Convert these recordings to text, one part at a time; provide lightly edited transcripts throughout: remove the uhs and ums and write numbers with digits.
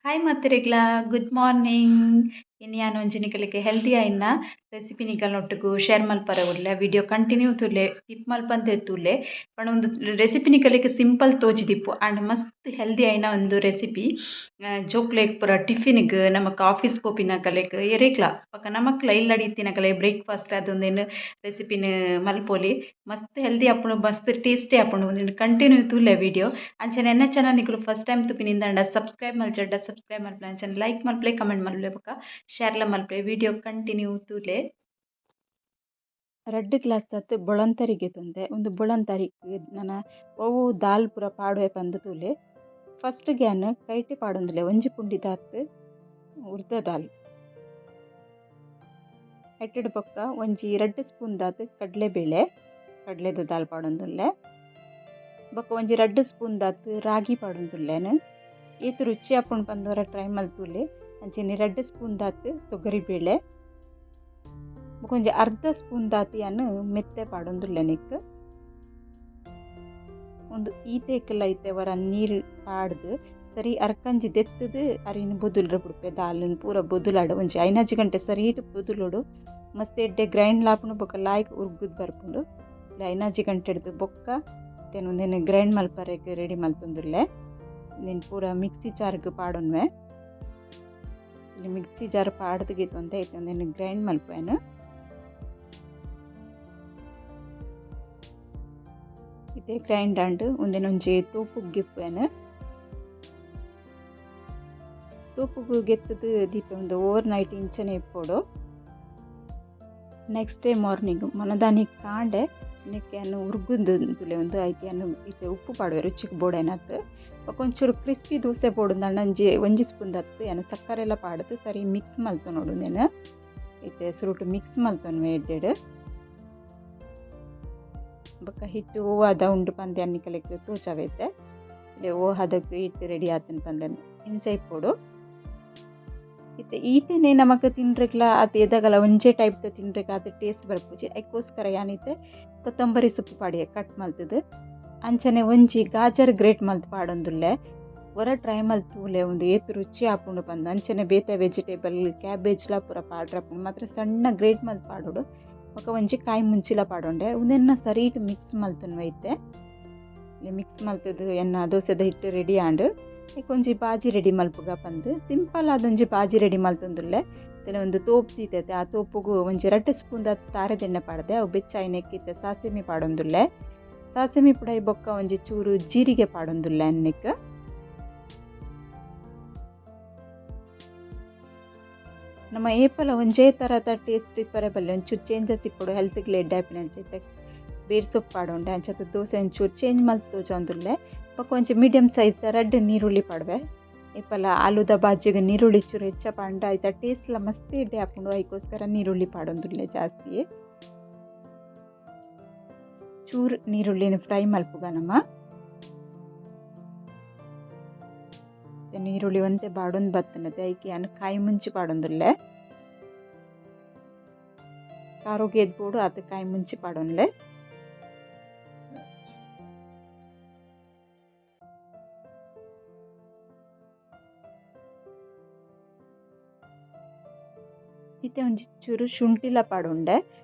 Hi ಮಾತೆರೆಗ್ಲ good morning. ಇನಿ ಯಾನ್ ಒಂಜಿ ನಿಕಲೆಗ್ ಹೆಲ್ದಿ ಆಯಿನ ರೆಸಿಪಿ ನಿಕಲ್ನೊಟ್ಟುಗು ಶೇರ್ ಮಲ್ಪರೆ ಉಲ್ಲೆ. ವಿಡಿಯೋ ಕಂಟಿನ್ಯೂ ತೂಲೆ, ಸ್ಕಿಪ್ ಮಲ್ಪಂದೆ ತೂಲೆ. ಪಂಡ ಉಂದು ರೆಸಿಪಿ ನಿಕಲೆಗ್ ಸಿಂಪಲ್ ತೋಜಿದಿಪ್ಪು ಆಂಡ ಮಸ್ತ್ ಹೆಲ್ದಿ ಆಯಿನ ಒಂದು ರೆಸಿಪಿ. ಜೋಕ್ಲೆಗ್ ಪೂರ ಟಿಫಿನ್ಗ್, ನಮಕ್ ಆಫೀಸ್ ಪೋಪಿನಕಲೆಗ್ ಎರೆಗ್ಲ ಬೊಕ ನಮಕ್ಲ ಇಲ್ಲಡ್ ಇತ್ತಿನಕಲೆ ಬ್ರೇಕ್ಫಾಸ್ಟ್ ಆದ್ ರೆಸಿಪಿನ್ ಮಲ್ಪೊಲಿ. ಮಸ್ತ್ ಹೆಲ್ದಿ ಆಪುಂಡು, ಮಸ್ತ್ ಟೇಸ್ಟಿ ಆಪುಂಡು. ಉಂದೆನ್ ಕಂಟಿನ್ಯೂ ತೂಲೆ ವಿಡಿಯೋ. ಅಂಚನೆ ಎನ್ನ ಚಾನಲ್ ನಿಕುಲು ಫಸ್ಟ್ ಟೈಮ್ ತೂಪಿನಿಂದಾಂಡ ಸಬ್ಸ್ಕ್ರೈಬ್ ಮಲ್ಜರ್ಡ ಸಬ್ಸ್ಕ್ರೈಬ್ ಮಲ್ಪುಲೆ. ಅಂಚನೆ ಲೈಕ್ ಮಲ್ಪುಲೆ, ಕಮೆಂಟ್ ಮಲ್ಪುಲೆ ಬೊಕ ಶೇರ್ಲ ಮಲ್ಪುಲೆ. ವಿಡಿಯೋ ಕಂಟಿನ್ಯೂ ತೂಲೆ. ರಡ್ಡ್ ಗ್ಲಾಸ್ ದಾತ್ ಬೊಳಂತರಿಗೆ ತೊಂದೆ. ಉಂದು ಬೊಳಂತರಿಕ್ ನನ ಒವು ದಾಲ್ ಪೂರ ಪಾಡುವೆ ಪಂದ್ ತೂಲೆ. ಫಸ್ಟ್ ಗ್ಯಾನ್ ಕೈಟೆ ಪಾಡೊಂದುಲ್ಲೆ ಒಂಜಿ ಪುಂಡಿ ದಾತ್ ಉರ್ದ ದಾಲ್. ಐಟೆಡ್ ಬೊಕ್ಕ ಒಂಜಿ ರಡ್ಡ್ ಸ್ಪೂನ್ ದಾತ್ ಕಡಲೆಬೇಳೆ, ಕಡಲೆದ ದಾಲ್ ಪಾಡೊಂದುಲ್ಲೆ. ಬೊಕ್ಕ ಒಂಜಿ ರಡ್ಡ್ ಸ್ಪೂನ್ ದಾತ್ ರಾಗಿ ಪಾಡೊಂದುಲ್ಲೆನ್. ಏತ್ ರುಚಿ ಆಪುಂಡು ಪಂದ್ ಒರ ಟ್ರೈ ಮಲ್ತುಲೆ. ಅಂಚನೆ ರಡ್ಡ್ ಸ್ಪೂನ್ ದಾತ್ ತೊಗರಿಬೇಳೆ ಬೊಕ್ಕ ಒಂಜಿ ಅರ್ಧ ಸ್ಪೂನ್ ದಾತ್ ಯಾನ್ ಮೆತ್ತೆ ಪಾಡೊಂದುಲ್ಲೆ ನೆಕ್ಕ್. ಉಂದು ಈತೆಕ್ಲ ಇತ್ತೆ ಒರ ನೀರು ಪಾಡ್ದ್ ಸರಿ ಅರ್ಕಂಜಿ ದೆತ್ತುದು ಅರಿನ್ ಬೊದುಲ್ರೆ ಬುಡ್ಪೆ. ದಾಲುನ್ ಪೂರ ಬೊದುಲಾಡ್ ಒಂಜಿ 5 ಗಂಟೆ ಸರಿಟ್ ಬೊದುಲೊಡು. ಮಸ್ತ್ ಎಡ್ಡೆ ಗ್ರೈಂಡ್ ಆಪುಂಡು ಬೊಕ್ಕ ಲಾಯ್ಕ್ ಉರ್ಗುದ್ ಬರ್ಪುಂಡು. 5 ಗಂಟೆಡ್ದು ಬೊಕ್ಕ ಇತ್ತೆ ಉಂದೆನ್ ಗ್ರೈಂಡ್ ಮಲ್ಪರೆಗ್ ರೆಡಿ ಮಲ್ತೊಂದುಲ್ಲೆ. ಉಂದೆನ್ ಪೂರ ಮಿಕ್ಸಿ ಜಾರ್ಗ್ ಪಾಡೊನ್ವೆ. ಇಲ್ಲಿ ಮಿಕ್ಸಿ ಜಾರ್ ಪಾಡ್ದು ಗೆತೊಂದೆ ಇತ್ತೆ ಉಂದೆನ್ ಗ್ರೈಂಡ್ ಮಲ್ಪುವೆನ್. ಇತ್ತೆ ಗ್ರೈಂಡ್ ಆಂಡ್. ಉಂದೆನ್ ಒಂಜಿ ತೋಪುಗ್ ಗೆಪ್ಪುವೆನ್. ತೋಪುಗು ಗೆತ್ತುದು ದೀಪೆ. ಉಂದು ಓವರ್ ನೈಟ್ ಇಂಚನೆ ಇಪ್ಪೊಡು. Next day morning ಮನದಾನಿ ಕಾಂಡೆ ನೆಕ್ಕೆ ಯಾನ್ ಉರ್ಗುಂದು ತೂಲೆ. ಉಂದು ಐಕ್ ಯಾನ್ ಇತ್ತೆ ಉಪ್ಪು ಪಾಡುವೆ ರುಚಿಗ್ ಬೋಡಾಯ್ನಾತ್. ಬೊಕ ಒಂಚೂರು ಕ್ರಿಸ್ಪಿ ದೋಸೆ ಬೋಡುಂದಾಂಡ ಒಂಜಿ ಒಂಜಿ ಸ್ಪೂನ್ ದಾತ್ ಯಾನ್ ಸಕ್ಕರೆಲ ಪಾಡ್ದು ಸರಿ ಮಿಕ್ಸ್ ಮಲ್ತೊನೊಡು. ಉಂದೆನ್ ಇತ್ತೆ ಸುರುಟು ಮಿಕ್ಸ್ ಮಲ್ತೊನುವೆ ಎಡ್ಡೆಡ್. ಬೊಕ ಹಿಟ್ಟು ಓವಾದ ಉಂಡು ಪಂದ್ ಯಾನ್ ನಿಕಲೆಗ್ ತೋಜಾವೆ ಇತ್ತೆ. ಓ ಹದಕ್ ಹಿಟ್ಟು ರೆಡಿ ಆತುಂಡು ಪಂದ್ ಇಂಚ ಇಪ್ಪೊಡು. ಇತ್ತೆ ಈತೆನೆ ನಮಕ್ ತಿನ್ರೆಗ್ಲ ಅತ್ ಎದಗಲ ಒಂಜೇ ಟೈಪ್ ದ ತಿನ್ರೆಗ್ ಆತ್ ಟೇಸ್ಟ್ ಬರ್ಪುಜಿ. ಐಕೋಸ್ಕರ ಯಾನ್ ಇತ್ತೆ ಕೊತ್ತಂಬರಿ ಸೊಪ್ಪು ಪಾಡಿಯೆ ಕಟ್ ಮಲ್ತುದು. ಅಂಚನೆ ಒಂಜಿ ಗಾಜರ್ ಗ್ರೇಟ್ ಮಲ್ತ್ ಪಾಡೊಂದುಲ್ಲೆ. ಒರ ಟ್ರೈ ಮಲ್ತ್ ತೂಲೆ ಉಂದು ಏತ್ ರುಚಿ ಆಪುಂಡು ಪಂದ್. ಅಂಚನೆ ಬೇತೆ ವೆಜಿಟೇಬಲ್ ಕ್ಯಾಬೇಜ್ಲ ಪೂರ ಪಾಡ್ರೆ ಆಪುಂಡು, ಮಾತ್ರ ಸಣ್ಣ ಗ್ರೇಟ್ ಮಲ್ತ್ ಪಾಡೊಡು. ಬೊಕ ಒಂಜಿ ಕಾಯಿ ಮುಂಚಿಲ ಪಾಡೊಂಡೆ. ಉಂದೆನ್ನ ಸರೀಟ್ ಮಿಕ್ಸ್ ಮಲ್ತೊನ್ವೆ ಇತ್ತೆ. ಮಿಕ್ಸ್ ಮಲ್ತುದು ಎನ್ನ ದೋಸೆದ ಹಿಟ್ಟು ರೆಡಿ ಆಂಡ್. ಐಕ್ ಒಂಜಿ ಬಾಜಿ ರೆಡಿ ಮಲ್ಪುಗ ಪಂದ್ ಸಿಂಪಲ್ ಆದ್ ಒಂಜಿ ಬಾಜಿ ರೆಡಿ ಮಲ್ತೊಂದುಲ್ಲೆ. ಒಂದು ತೋಪ್ ದೀತತೆ, ಆ ತೋಪುಗು ಒಂಜಿ ರಡ್ಡ್ ಸ್ಪೂನ್ ದಾತ್ ತಾರೆದೆಣ್ಣೆ ಪಾಡ್ದೆ. ಅವು ಬೆಚ್ಚ ಆಯಿನೆಕ್ ಇತ್ತೆ ಸಾಸಿಮೆ ಪಾಡೊಂದುಲ್ಲೆ. ಸಾಸಿಮೆ ಪುಡೈ ಬೊಕ್ಕ ಒಂಜಿ ಚೂರು ಜೀರಿಗೆ ಪಾಡೊಂದುಲ್ಲೆ ಅನ್ನೆಕ್. ನಮ್ಮ ಏಪಲ ಒಂಜೇ ತರದ ಟೇಸ್ಟ್ ಇಪ್ಪರೆ ಬಲ್ಲಿ, ಒಂಚೂರು ಚೇಂಜಸ್ ಇಪ್ಪೊಡು ಹೆಲ್ತ್ಗ್ಲ ಎಡ್ಡೆ ಆಪಿನ ಅಂಚ. ಇತ್ತೆ ಬೇರ್ ಸೊಪ್ಪು ಪಾಡೊಂಡೆ. ಅಂಚ ದೋಸೆ ಒಂಚೂರು ಚೇಂಜ್ ಮಲ್ತ್ ತೋಜೊಂದುಲ್ಲೆ. ಬೊಕ್ಕ ಒಂಜಿ ಮೀಡಿಯಂ ಸೈಜ್ ರಡ್ಡ್ ನೀರುಳ್ಳಿ ಪಾಡುವೆ. ಏಪಲ ಆಲೂದ ಬಾಜಿಗ್ ನೀರುಳ್ಳಿ ಚೂರು ಹೆಚ್ಚ ಪಾಂಡ ಐತ ಟೇಸ್ಟ್ಲ ಮಸ್ತ್ ಎಡ್ಡೆ ಆಪುಂಡು. ಐಕೋಸ್ಕರ ನೀರುಳ್ಳಿ ಪಾಡೊಂದುಲ್ಲೆ ಜಾಸ್ತಿ. ಚೂರು ನೀರುಳ್ಳಿನ ಫ್ರೈ ಮಲ್ಪುಗ ನಮ. ನೀರುಳ್ಳಿ ಒಂತೆ ಬಾಡೊಂದು ಬತ್ತನತೆ ಐಕ್ ಯಾನ್ ಕಾಯಿ ಮುಂಚಿ ಪಾಡೊಂದುಲ್ಲೆ. ಖಾರೊಗ್ ಏತ್ ಬೋಡು ಆತ್ ಕಾಯಿ ಮುಂಚಿ ಪಾಡೊನ್ಲೆ. ಇತ್ತೆ ಒಂಜಿ ಚೂರು ಶುಂಠಿಲ ಪಾಡೊಂಡೆ.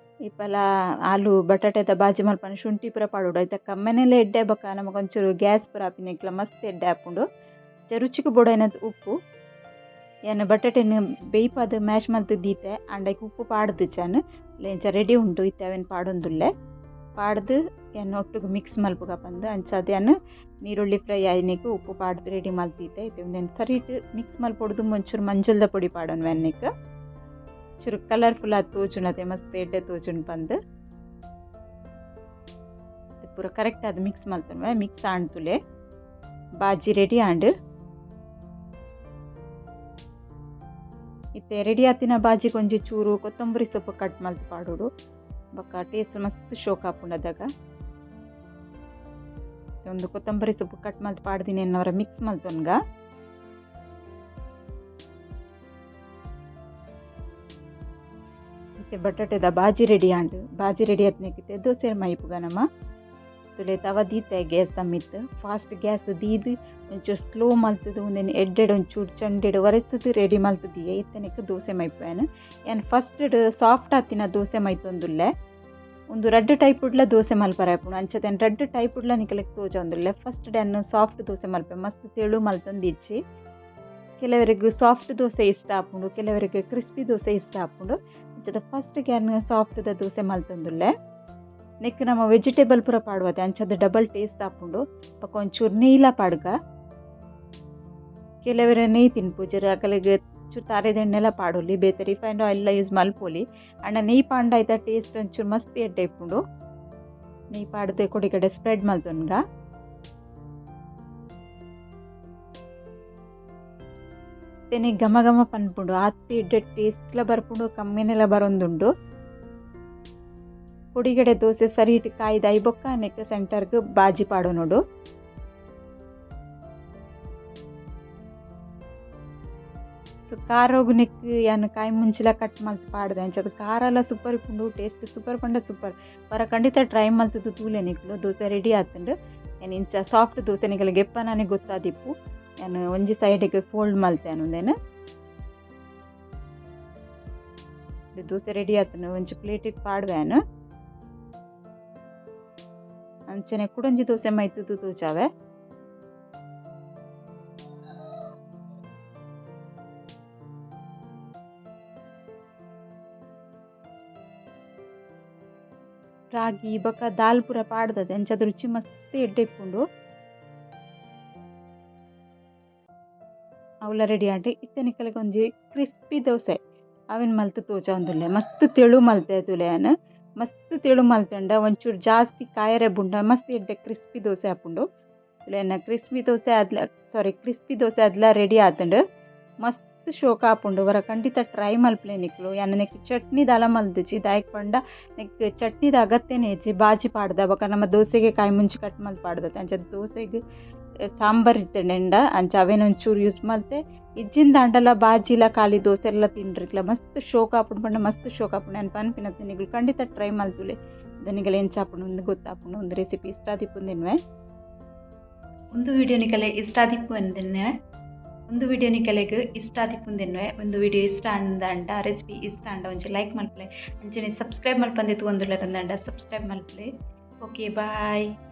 ಇಪಲ ಆಲೂ ಬಟಾಟೆದ ಬಾಜಿ ಮಲ್ಪನ ಶುಂಠಿ ಪೂರ ಪಾಡೊಡು. ಐತ ಕಮ್ಮೆನೆಲ ಎಡ್ಡೆ ಬೊಕ ನಮಕ್ ಒಂಚೂರು ಗ್ಯಾಸ್ ಪೂರ ಆಪಿನೆಕ್ಲ ಮಸ್ತ್ ಎಡ್ಡೆ ಆಪುಂಡು. ರುಚಿಗ್ ಬೋಡಾಯಿನತ್ ಉಪ್ಪು. ಯಾನ್ ಬಟಾಟೆನ್ ಬೇಯ್ಪಾದ್ ಮ್ಯಾಶ್ ಮಲ್ತ್ ದೀತೆ. ಆಂಡ ಐಕ್ ಉಪ್ಪು ಪಾಡ್ದಿಜಾನ್. ಇಂಚ ರೆಡಿ ಉಂಡು. ಇತ್ತೆ ಅವೆನ್ ಪಾಡೊಂದುಲ್ಲೆ. ಪಾಡ್ದ್ ಯಾನ್ ಒಟ್ಟುಗು ಮಿಕ್ಸ್ ಮಲ್ಪುಗ ಪಂದ್. ಅಂಚಾದ್ ಯಾನ್ ನೀರುಳ್ಳಿ ಫ್ರೈ ಆಯಿನೆಕ್ ಉಪ್ಪು ಪಾಡ್ದ್ ರೆಡಿ ಮಲ್ತ್ ದೀತೆ. ಇತ್ತೆ ಉಂದೆನ್ ಸರಿಟ್ ಮಿಕ್ಸ್ ಮಲ್ಪೊಡು. ದುಂಬು ಒಂಚೂರು ಮಂಜಲ್ದ ಪೊಡಿ ಪಾಡೊನ್ವೆ ಅನ್ನೆಕ್. ಚೂರು ಕಲರ್ಫುಲ್ ಆದ್ ತೋಜುಂಡು, ಅತೆ ಮಸ್ತ್ ಎಡ್ಡೆ ತೋಜುಂಡು ಪಂದ್. ಪೂರ ಕರೆಕ್ಟ್ ಆದ್ ಮಿಕ್ಸ್ ಮಲ್ತೊನ್ವೆ. ಮಿಕ್ಸ್ ಆಂಡ್ ತೂಲೆ ಬಾಜಿ ರೆಡಿ ಆಂಡ್. ಇತ್ತೆ ರೆಡಿ ಆತಿನ ಬಾಜಿಗ್ ಒಂಜಿ ಚೂರು ಕೊತ್ತಂಬರಿ ಸೊಪ್ಪು ಕಟ್ ಮಲ್ತ್ ಪಾಡೊಡು. ಬೊಕ್ಕ ಟೇಸ್ಟ್ ಮಸ್ತ್ ಶೋಕ್ ಆಪುಂಡು ಅದಗ. ಒಂದು ಕೊತ್ತಂಬರಿ ಸೊಪ್ಪು ಕಟ್ ಮಲ್ತ್ ಪಾಡ್ದಿನ ಅವರ ಮಿಕ್ಸ್ ಮಲ್ತೊನ್ಗ. ಇತ್ತೆ ಬಟಾಟೆದ ಬಾಜಿ ರೆಡಿ ಆಂಡ್. ಬಾಜಿ ರೆಡಿ ಆತ್ನೆಕ್ಕಿತ್ತೆ ದೋಸೆ ಮೈಪುಗ ನಮ. ತುಲೆ ತವ ದೀತೆ ಗ್ಯಾಸ್ ದ ಮಿತ್ತ್ ಫಾಸ್ಟ್ ಗ್ಯಾಸ್ ದೀದ್ ಒಂಚೂರು ಸ್ಲೋ ಮಲ್ತುದು ಉಂದೆನ್ ಎಡ್ಡೆಡ್ ಒಂಚೂರು ಚಂಡೆಡ್ ಒರೆಸುದು ರೆಡಿ ಮಲ್ತ್ ದೀಯೆ. ಇತ್ತೆ ದೋಸೆ ಮೈಪುವೆನ್ ಯಾನ್. ಫಸ್ಟ್ ಸಾಫ್ಟ್ ಆತಿನ ದೋಸೆ ಮೈತೊಂದುಲ್ಲೆ. ಉಂದು ರಡ್ಡ್ ಟೈಪುಡ್ಲ ದೋಸೆ ಮಲ್ಪರೆ ಆಪುಂಡು. ಅಂಚತೆ ರಡ್ಡ್ ಟೈಪುಡ್ಲ ನಿಕಲೆಗ್ ತೋಜೊಂದುಲ್ಲೆ. ಫಸ್ಟ್ ಯಾನ್ ಸಾಫ್ಟ್ ದೋಸೆ ಮಲ್ಪೆ. ಮಸ್ತ್ ತೆಳು ಮಲ್ತೊಂದಿಜ್ಜಿ. ಕೆಲವರಿಗೆ ಸಾಫ್ಟ್ ದೋಸೆ ಇಷ್ಟ ಆಪುಂಡು, ಕೆಲವರಿಗೆ ಕ್ರಿಸ್ಪಿ ದೋಸೆ ಇಷ್ಟ ಆಪುಂಡು. ಅಂಚದ ಫಸ್ಟ್ ಯಾನ್ ಸಾಫ್ಟ್ ದ ದೋಸೆ ಮಲ್ತೊಂದುಲ್ಲೆ. ನೆಕ್ಕ್ ನಮ ವೆಜಿಟೇಬಲ್ ಪೂರ ಪಾಡುವತೆ, ಅಂಚದ ಡಬಲ್ ಟೇಸ್ಟ್ ಆಪುಂಡು. ಬೊಕ ಒಂಚೂರು ನೆಯ್ಲ ಪಾಡ್ಗ. ಕೆಲವೆರ್ ನೆಯ್ ತಿನ್ಪುಜೆರ್, ಅಕಲೆಗ್ ಚೂರು ತಾರೆದ ಎಣ್ಣೆಲ ಪಾಡೊಲಿ. ಬೇತೆ ರಿಫೈನ್ಡ್ ಆಯಿಲ್ ಯೂಸ್ ಮಲ್ಪೊಲಿ. ಆಂಡ ನೆಯ್ ಪಾಂಡ ಐತ ಟೇಸ್ಟ್ ಒಂಚೂರು ಮಸ್ತ್ ಎಡ್ಡೆ ಇಪ್ಪುಂಡು. ನೆಯ್ ಪಾಡ್ದ್ ಕೊಡಿ ಕಡೆ ಸ್ಪ್ರೆಡ್ ಮಲ್ತೊನ್ಗ. ಇತ್ತೆನೆ ಘಮ ಘಮ ಪನ್ಪುಂಡು. ಆತ್ ಎಡ್ಡೆ ಟೇಸ್ಟ್ ಲ ಬರ್ಪುಂಡು, ಕಮ್ಮೆನೆಲ ಬರೊಂದುಂಡು. ಕೊಡಿಗಡೆ ದೋಸೆ ಸರಿಟ್ ಕಾಯ್ದ ಬೊಕ್ಕ ನೆಕ್ ಸೆಂಟರ್ಗ್ ಬಾಜಿ ಪಾಡೊನೊಡು. ಸೊ ಖಾರೋಗು ನೆಕ್ ಯಾನ್ ಕಾಯಿ ಮುಂಚಿಲ ಕಟ್ ಮಲ್ತ್ ಪಾಡ್ದೆ. ಅಂಚಾದ್ ಖಾರಲ ಸೂಪರ್ ಇಪ್ಪುಂಡು, ಟೇಸ್ಟ್ ಸೂಪರ್ ಪಂಡ ಸೂಪರ್. ಪರ ಖಂಡಿತ ಟ್ರೈ ಮಲ್ತುದು ತೂಲೆ ನಿಕುಲು. ದೋಸೆ ರೆಡಿ ಆತುಂಡು. ಯಾನ್ ಇಂಚ ಸಾಫ್ಟ್ ದೋಸೆ ನಿಕಲೆಗ್ ಎಪ್ಪನಾನೆ ಗೊತ್ತಾದಿಪ್ಪು. ಯಾನ್ ಒಂಜಿ ಸೈಡಿಗೆ ಫೋಲ್ಡ್ ಮಲ್ತೆ ಉಂದೆನ್. ದೋಸೆ ರೆಡಿ ಆತುಂಡು. ಒಂಜಿ ಪ್ಲೇಟಿಗೆ ಪಾಡ್ವೆ ಯಾನ್. ಅಂಚನೆ ಕುಡೊಂಜಿ ದೋಸೆ ಮೈತುದು ತೋಜಾವೆ. ರಾಗಿ ಬೊಕ ದಾಲ್ ಪೂರ ಪಾಡ್ದದೆ. ಅಂಚಾದ್ ರುಚಿ ಮಸ್ತ್ ಎಡ್ಡೆ ಇಪ್ಪುಂಡು. ಅವ್ಲ ರೆಡಿ ಆಂಡ್. ಇತ್ತೆ ನಿಕಲೆಗ್ ಒಂಜಿ ಕ್ರಿಸ್ಪಿ ದೋಸೆ ಅವೆನ್ ಮಲ್ತ್ ತೋಜಾವೊಂದುಲ್ಲೆ. ಮಸ್ತ್ ತೆಳು ಮಲ್ತೆ ತೂಲೆ ಯಾನ್. ಮಸ್ತ್ ತೆಳು ಮಲ್ತುಂಡ ಒಂಚೂರು ಜಾಸ್ತಿ ಕಾಯರೆ ಬುಂಡ ಮಸ್ತ್ ಎಡ್ಡೆ ಕ್ರಿಸ್ಪಿ ದೋಸೆ ಆಪುಂಡು. ಎನ್ನ ಕ್ರಿಸ್ಪಿ ದೋಸೆ ಆದ್ಲ, ಸಾರಿ, ಕ್ರಿಸ್ಪಿ ದೋಸೆ ಆದ್ಲ ರೆಡಿ ಆತುಂಡು. ಮಸ್ತ್ ಶೋಕ ಆಪುಂಡು. ವರ ಖಂಡಿತ ಟ್ರೈ ಮಲ್ಪುಲೆ ನಿಕುಲು. ಯಾನ್ ನೆಕ್ ಚಟ್ನಿ ದಾಲ ಮಲ್ದಿಜಿ. ದಾಯೆಗ್ ಪಂಡ ನೆಕ್ ಚಟ್ನಿದ ಅಗತ್ಯನೇ ಇಜ್ಜಿ. ಬಾಜಿ ಪಾಡ್ದ ಬೊಕ ನಮ್ಮ ದೋಸೆಗೆ ಕಾಯಿ ಮುಂಚಿ ಕಟ್ ಮಲ್ತ್ ಪಾಡ್ದತೆ. ಅಂಚ ದೋಸೆಗ್ ಸಾಂಬಾರ್ ಇತ್ತುಂಡ ಅಂಚ ಅವೆನ್ ಒಂಚೂರು ಯೂಸ್ ಮಲ್ತೆ. ಇಜ್ಜಿಂದಾಂಡಲ ಬಾಜಿಲ ಖಾಲಿ ದೋಸೆ ಎಲ್ಲ ತಿನ್ರಿಗ್ಲ ಮಸ್ತ್ ಶೋಕ ಆಪುಂಡು ಪಂಡ ಮಸ್ತ್ ಶೋಕ ಆಪುಂಡು. ಯಾನ್ ಪನ್ಪಿನತೆ ನಿಕುಲು ಖಂಡಿತ ಟ್ರೈ ಮಲ್ತುಲೆ. ನಿಕಲೆ ಎಂಚ ಆಪುಂಡು ಅಂದ್ ಗೊತ್ತಾಪುಂಡು. ಉಂದು ರೆಸಿಪಿ ಇಷ್ಟ ಆದಿಪ್ಪುಂದು ಎನ್ನುವೆ. ಉಂದು ವಿಡಿಯೋ ನಿಕಲೆ ಇಷ್ಟ ಆದಿಪ್ಪು ಅಂದೆನ್ನುವೆ. ಉಂದು ವಿಡಿಯೋ ನಿಕಲೆಗ್ ಇಷ್ಟ ಆದಿಪ್ಪುಂದು ಎನ್ನುವೆ. ಉಂದು ವಿಡಿಯೋ ಇಷ್ಟ ಆಂಡ, ರೆಸಿಪಿ ಇಷ್ಟ ಆಂಡ ಒಂಜಿ ಲೈಕ್ ಮಲ್ಪುಲೆ. ಅಂಚನೆ ಸಬ್ಸ್ಕ್ರೈಬ್ ಮಲ್ಪಂದೆ ತೂವೊಂದುಲ್ಲೆರ್ ಅಂದಾಂಡ ಸಬ್ಸ್ಕ್ರೈಬ್ ಮಲ್ಪುಲೆ. Okay, bye.